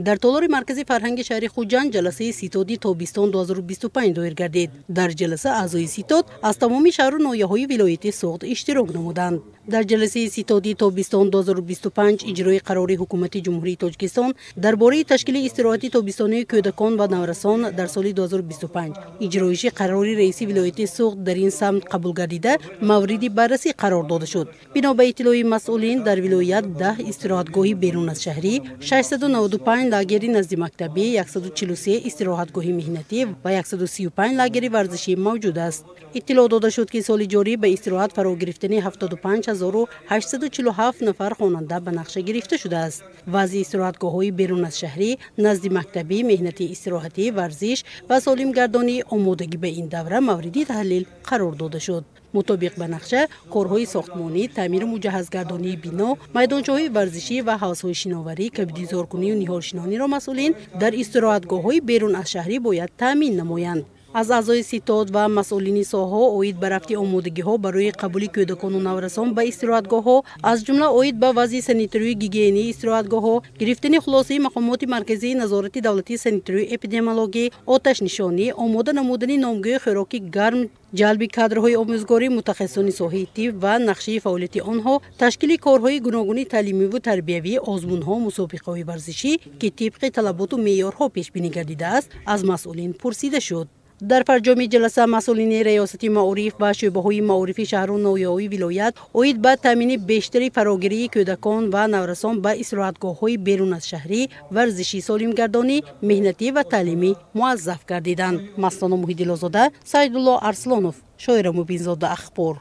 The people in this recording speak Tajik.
Дар толори маркази фарҳанги шаҳри Хуҷанд ҷаласаи ситоди тобистон 2025 доир гардид. Дар ҷаласа аъзои ситод аз тамоми шаҳру ноҳияҳои вилояти Суғд иштирок намуданд. Дар ҷаласаи ситоди тобистон 2025 иҷрои қарори ҳукумати Ҷумҳурии Тоҷикистон дар бораи ташкили истироҳати тобистонии кӯдакон ва наврасон дар соли 2025, иҷроиши қарори раиси вилояти Суғд дар ин самт қабул гардида, мавриди баррасӣ қарор дода шуд. Бино ба иттилои масъулин, дар вилоят 10 истироҳатгоҳи берун аз шаҳрӣ, 695 лагери наздимактабӣ, 143 истироҳатгоҳи меҳнатӣ ва 135 лагери варзишӣ мавҷуд аст. Иттилоъ дода шуд, ки соли ҷорӣ ба истироҳат фаро гирифтани 75 847 нафар хонанда ба нақша гирифта шудааст. Вазъи истироҳатгоҳҳои берун аз шаҳрӣ, наздимактабӣ, меҳнатӣ, истироҳатӣ, варзиш ва солимгардонӣ, омодагӣ ба ин давра мавриди таҳлил қарор дода шуд. Мутобиқ ба нақша, корҳои сохтмонӣ, таъмиру муҷаҳҳазгардонии бино, майдончаҳои варзишӣ ва ҳавзҳои шиноварӣ, кабидизоркунию ниҳолшинонӣро масъулин дар истироҳатгоҳҳои берун аз шаҳрӣ бояд таъмин намоянд. Аз аъзои ситод ва масъулини соҳаҳо оид ба рафти омодагиҳо барои қабули кӯдакону наврасон ба истироҳатгоҳҳо, аз ҷумла оид ба вазъи санитарию гигиении истироҳатгоҳҳо, гирифтани хулосаи мақомоти марказии назорати давлатии санитарию эпидемиологӣ, оташнишонӣ, омода намудани номгӯи хӯроки гарм, ҷалби кадрҳои омӯзгорӣ, мутахассисони соҳаи тиб ва нақшаи фаъолияти онҳо, ташкили корҳои гуногуни таълимиву тарбиявӣ, озмунҳо, мусобиқаҳои варзишӣ, ки тибқи талаботу меъёрҳо пешбинӣ гардидааст, аз масъулин пурсида шуд. Дар фарҷоми ҷаласа масъулини раёсати маориф ва шӯъбаҳои маорифи шаҳру ноҳияҳои вилоят оид ба таъмини бештари фарогирии кӯдакон ва наврасон ба истироҳатгоҳҳои берун аз шаҳрӣ, варзишӣ, солимгардонӣ, меҳнатӣ ва таълимӣ муаззаф гардиданд. Мастоно Муҳиддилозода, Саидулло Арслонов, Шоира Мубинзода, Ахбор.